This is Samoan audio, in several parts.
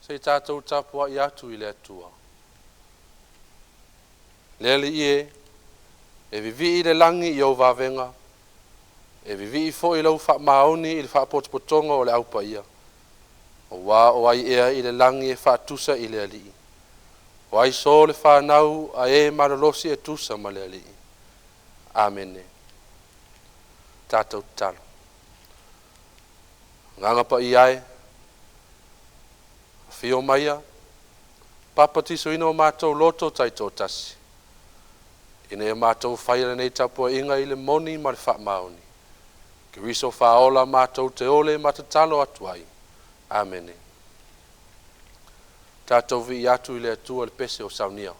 Se i tatou tapuai atu i le Atua. Le Alii e, e vivii le lagi i ou vavega, e vivii foi lou faamaoni i le faapotopotoga o le Au Paia. Aua o ai ea i le lagi e faatusa i le Alii? O ai so le fanau a e malolosi e tusa ma le Alii? Amene. Tatou tatalo. Agaga Paia e, afio maia, papatisoina o matou loto taitoatasi, ina ia matou faia lenei tapuaiga i le moni ma le faamaoni. Keriso faaola matou te ole ma tatalo atu ai. Amene. Tatou viia atu i le Atua i le pese o saunia.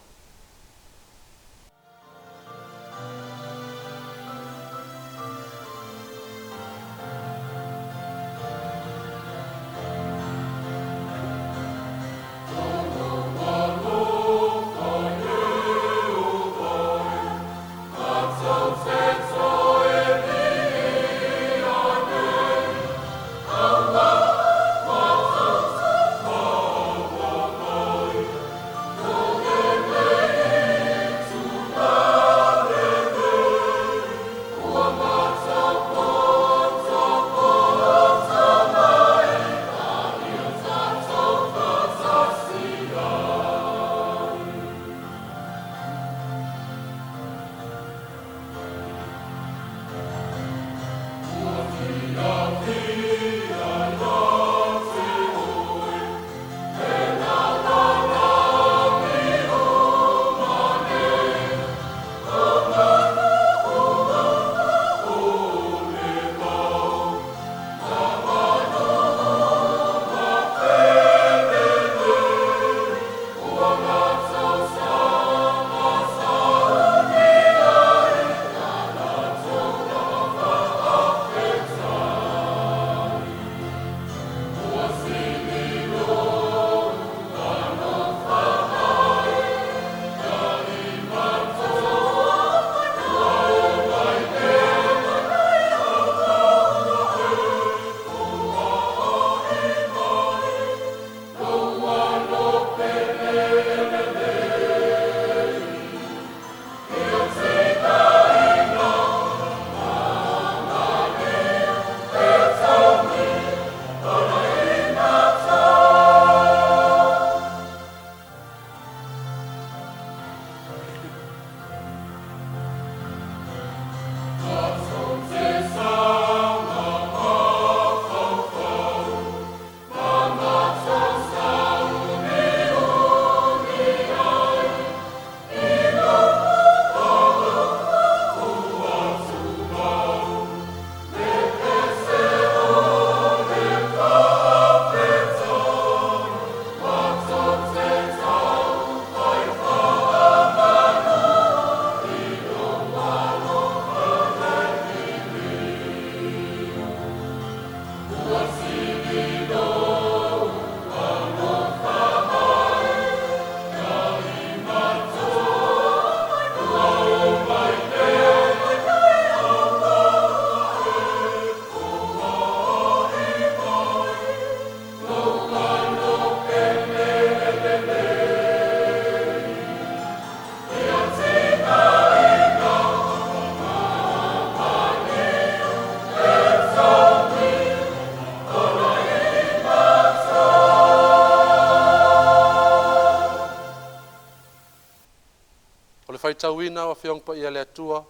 O le faitauina o Afioga Paia a le Atua,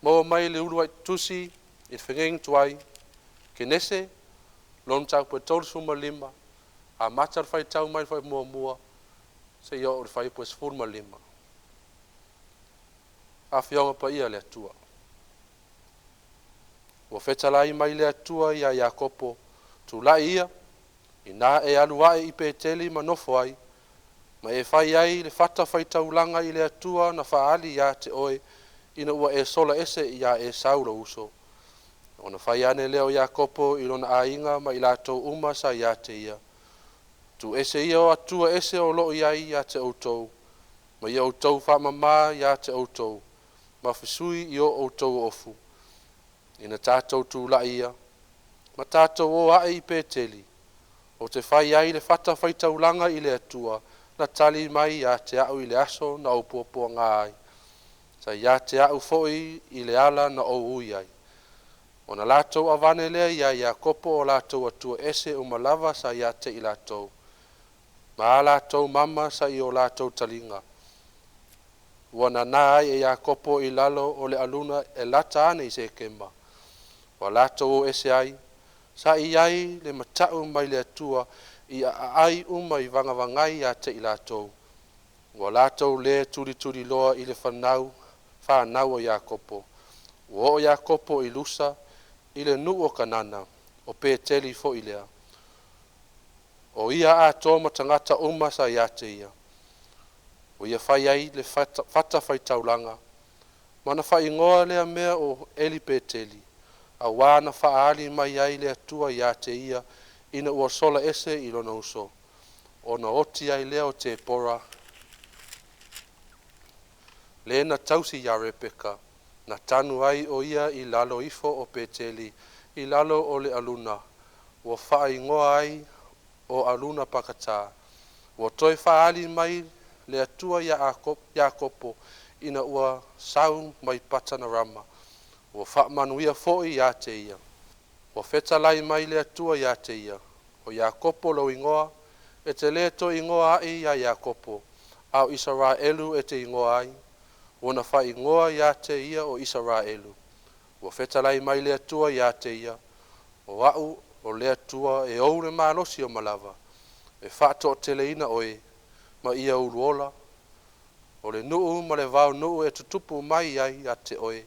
maua mai le uluai tusi i le Fegeinu Tuai, Kenese lona mataupu e 35, amata le faitau mai le fuaiupu muamua seia oo i le fuaiupu e 15. Afioga Paia a le Atua. Ua fetalai mai le Atua ia Iakopo, tulai ia, ina e alu ae i Peteli ma nofo ai, ma e fai ai le fatafaitaulaga i le Atua na faaali ia te oe ina ua e sola ese ia Esau lou uso. Ona fai ane lea o Iakopo i lona aiga ma i latou uma sa ia te ia, “Tuuese ia o Atua ese o lo o i ai ia te outou, ma ia outou faamama ia te outou, ma fesui i o outou ofu, ina tatou tulai ia, ma tatou o ae i Peteli, Ou te fai ai le fatafaitaulaga i le Atua, na tali mai ia te a'u i le aso na ou puapuaga ai, sa ia te a'u foi i le ala na ou ui ai. Ona latou avane lea ia Iakopo o latou atua ese uma lava sa ia te i latou, ma a latou mama sa i o latou taliga. Ua nana ai e Iakopo i lalo o le aluna e lata ane i Sekema. Ua latou o ese ai, sa i ai le mata'u mai le Atua i aai uma e vagavagai ia te i latou. Ua latou le tulituliloa i le fanau fanau a Iakopo. Ua oo Iakopo i Lusa i le nuu o Kanana, o Peteli foi lea. O ia atoa ma tagata uma sa ia te ia. Ua ia fai ai le fatafaitaulaga, ma na faaigoa lea mea o Eli Peteli, auā na faaali mai ai le Atua ia te ia ina ua sola ese i lona uso. Ona oti ai lea o Tepora, le na tausi ia Lepeka, na tanu ai o ia i lalo ifo o Peteli i lalo o le aluna, ua faaigoa ai o Aluna Pakata. Ua toe faaali mai le Atua ia Iakopo ina ua sau mai Patanarama, ua faamanuia foi ia te ia. Ua fetalai mai le Atua ia te ia, “O Iakopo lou igoa, e te le toe igoa a'i ia Iakopo, a o Isaraelu e te igoa ai.” Ua na faaigoa ia te ia o Isaraelu. Ua fetalai mai le Atua ia te ia, “O A'u o le Atua e ou le malosi uma lava, e faatoateleina oe, ma ia uluola. O le nuu ma le vaonuu e tutupu mai ai ia te oe,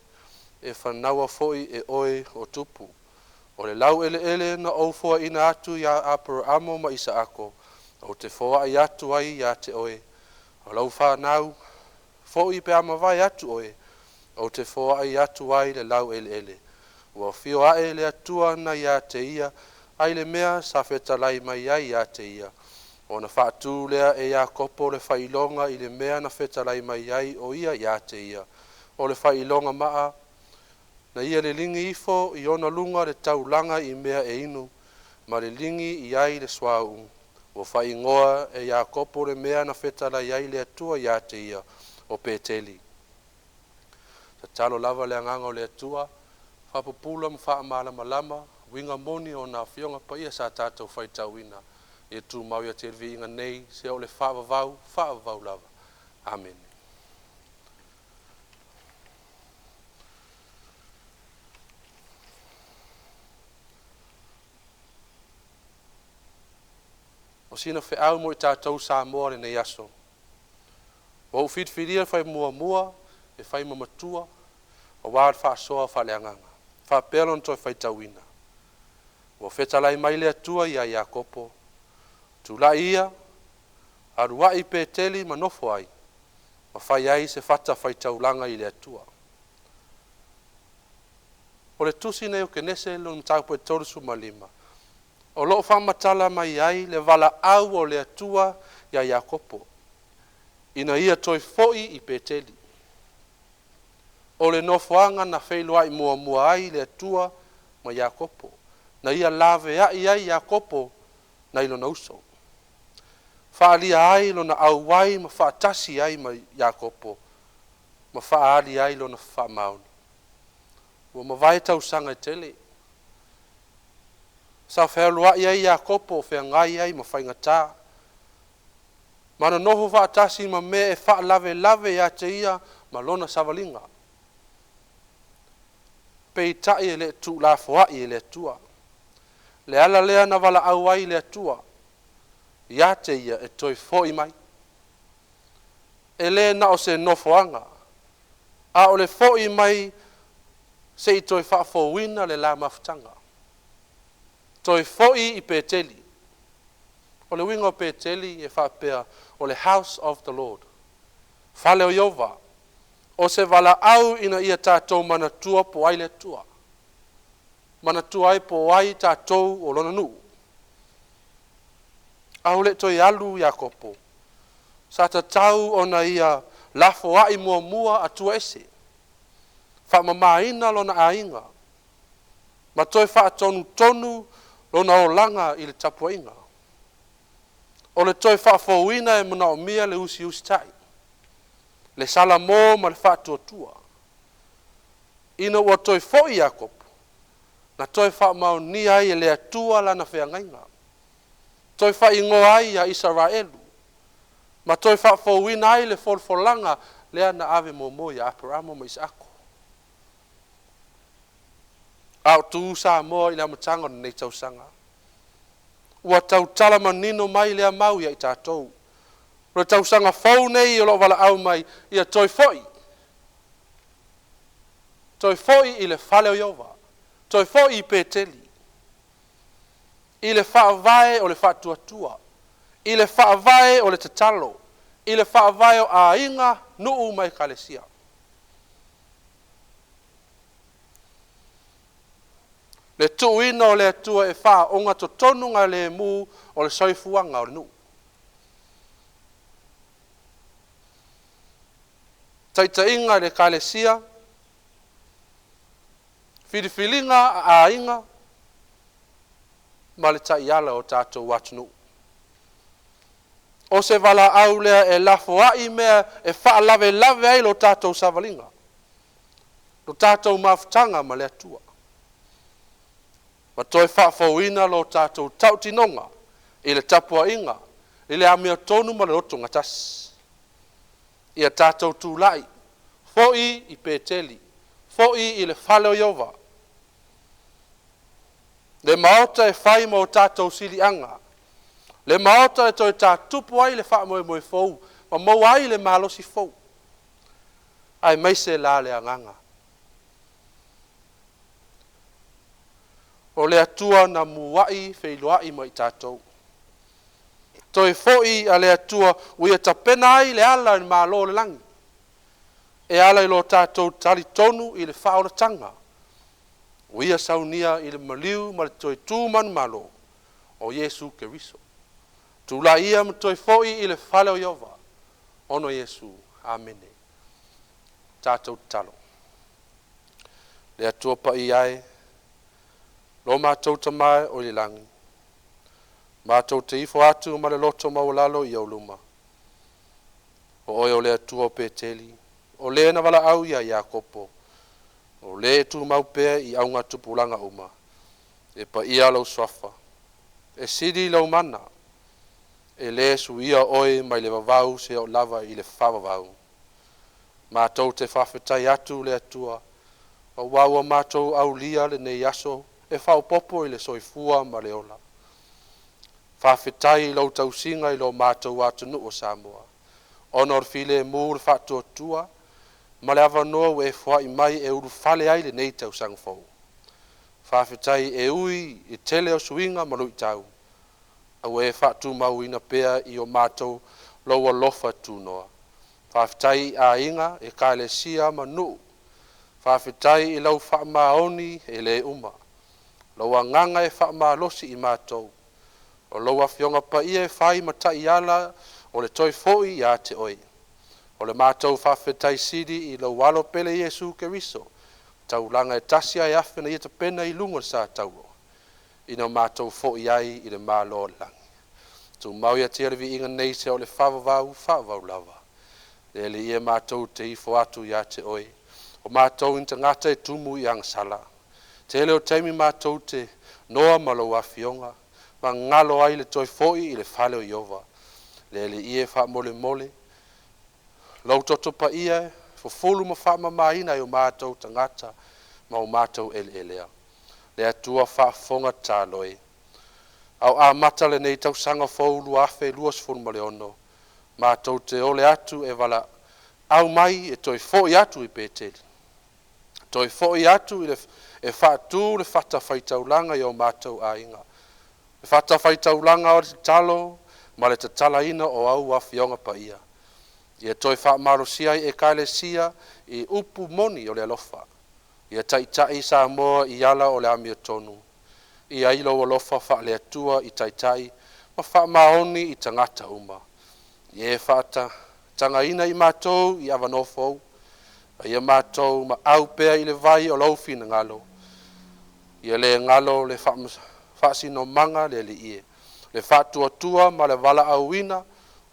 e fanaua foi e oe o tupu. O le laueleele na ou foaina atu ia Aperamo ma Isaako, ou te foai atu ai ia te oe, ma lau fanau foi pe a mavae atu oe, ou te foai atu ai le laueleele.” Ua afio ae le Atua na ia te ia ai le mea sa fetalai mai ai ia te ia. Ona faatu lea e Iakopo le faailoga i le mea na fetalai mai ai o ia ia te ia, o le faailoga maa. Na ia liligi ifo i ona luga le taulaga i mea e inu, ma liligi i ai le suauu. Ua faaigoa e Iakopo le mea na fetalai ai le Atua ia te ia, o Peteli. Tatalo lava le agaga o le Atua, faapupula ma faamalamalama uiga moni o ona Afioga Paia sa tatou faitauina. Ia tumau ia te ia le viiga nei seia oo i le faavavau, faavavau lava. Amene. O sina feau mo i tatou Samoa i lenei aso. Ua ou filifilia le fai muamua e fai ma matua aua le faasoa faaleagaga. E faapea lona toe faitauina: Ua fetalai mai le Atua ia Iakopo, tulai ia, alu ae i Peteli ma nofo ai, ma fai ai se fatafaitaulaga i le Atua. O le tusi nei o Kenese lona mataupu e 35, o lo o faamatala mai ai le valaau o le Atua ia Iakopo ina ia toe foi i Peteli. O le nofoaga na feiloai muamua ai le Atua ma Iakopo, na ia laveai ai Iakopo nai lona uso, faaalia ai lona auai ma faatasi ai ma Iakopo, ma faaali ai lona faamaoni. Ua mavae tausaga e tele sa fealuai ai Iakopo o feagai ai ma faigata, ma nonofo faatasi ma mea e faalavelave ia te ia ma lona savaliga. Peitai e le tuulafoai e le Atua. Le ala lea na valaau ai le Atua ia te ia e toe foi mai. E le na o se nofoaga, a o le foi mai se i toe faafouina le la mafutaga. Toe foi i Peteli. O le uiga o Peteli e faapea, o le House of the Lord, fale o Ieova. O se valaau ina ia tatou manatua po o ai le Atua, manatua ai po o ai tatou o lona nuu. A ua le toe alu Iakopo, sa tatau ona ia lafoai muamua atua ese, faamamaina lona aiga, ma toe faatonutonu lona olaga i le tapuaiga. O le toe faafouina e manaomia le usiusitai, le salamo ma le faatuatua. Ina ua toe foi Iakopo, na toe faamaonia ai e le Atua lana feagaiga, toe faaigoa ai ia Isaraelu, ma toe faafouina ai le folafolaga lea na ave muamua ia Aperamo ma Isaako. A o tu Samoa i le amataga o lenei tausaga, ua tautala manino mai lea mau ia i tatou. O le tausaga fou nei o loo valaau mai, ia toe foi, toe foi i le fale o Ieova, toe foi i Peteli, i le faavae o le faatuatua, i le faavae o le tatalo, i le faavae o aiga, nuu ma ekalesia. Le tuuina o le Atua e faaogatotonu o le soifuaga o le nuu. Taitaiga i le Ekalesia, filifiliga a aiga ma le taiala o tatou atunuu. O se valaau lea e lafoai mea e faalavelave ai lo tatou savaliga, lo tatou mafutaga ma le Atua, ma toe faafouina lo tatou tautinoga i le tapuaiga i le amiotonu ma le lotogatasi. Ia tatou tulai foi i Peteli, foi i le fale o Ieova, le maota e fai ma o tatou siliaga, le maota e toe tatupu ai le faamoemoe fou ma maua ai le malosi fou, aemaise la le agaga o le Atua na muai feiloai ma i tatou. Toe foi a le Atua ua ia tapena ai le ala i le Malo o le lagi, e ala i lo tatou talitonu i le faaolataga ua ia saunia i le maliu ma le toe tu manumalo o Iesu Keriso. Tulai ia ma toe foi i le fale o Ieova, ona o Iesu. Amene. Tatou tatalo. Le Atua Paia e, lo matou Tama e oi le lagi, matou te ifo atu ma le loto maualalo i ou luma. O oe o le Atua o Peteli, o le na valaau ia Iakopo, o le e tumau pea i augatupulaga uma. E paia lou suafa, e sili lou mana, e le suia oe mai le vavau seia oo lava i le faavavau. Matou te faafetai atu le Atua, aua ua matou aulia lenei aso e faaopoopo i le soifua ma le ola. Faafetai i lau tausiga i lo matou atunuu o Samoa, ona o le filemu, le faatuatua ma le avanoa ua e foai mai e ulufale ai lenei tausaga fou. Faafetai e ui i le tele o suiga ma luitau, a ua e faatumauina pea i o matou lou alofa tunoa. Faafetai i aiga, ekalesia ma nuu. Faafetai i lau faamaoni e le uma, lou agaga e faamalosi i matou. O lau Afioga Paia e fai ma taiala o le toe foi ia te oe. O le matou faafetai sili i lou alo pele Iesu Keriso, taulaga e tasi ae afe na ia tapena i luga o le sa taua, ina matou foi ai i le Malo o le lagi. Tumau ia te ia le viiga nei seia oo i le faavavau, faavavau lava. Le Alii e, matou te ifo atu ia te oe, o matou o ni tagata e tumu i agasala. Tele o taimi matou te noa ma lou Afioga, ma galo ai le toe foi i le fale o Ieova. Le Alii e, faamolemole lou toto paia e fufulu ma faamamaina ai o matou tagata ma o matou eleelea. Le Atua faafofoga tatalo e, a o amata lenei tausaga fou 2026, matou te ole atu e valaau mai e toe foi atu i Peteli, toe foi atu i le e faatu le fatafaitaulaga i o matou aiga, le fatafaitaulaga o le tatalo ma le tatalaina o au Afioga Paia. Ia toe faamalosia ai Ekalesia i upu moni o le alofa. Ia taitai Samoa i ala o le amiotonu. Ia i ai lou alofa faale-Atua i taitai ma faamaoni i tagata uma. Ia e faatatagaina i matou i avanoa fou, a ia matou maau pea i le vai o lou finagalo. Ia le galo le faasinomaga le Alii e, le faatuatua ma le valaauina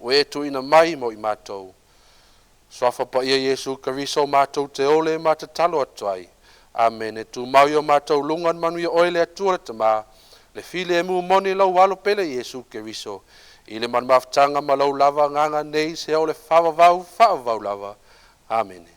ua e tuuina mai mo i matou. Suafa Paia Iesu Keriso matou te ole ma tatalo atu ai. Amene. Tumau i o matou luga na manuia oe le Atua le Tama, le filemu moni lau alo pele Iesu Keriso, i le malumafutaga ma lau lava agaga nei seia oo i le faavavau, faavavau lava. Amene.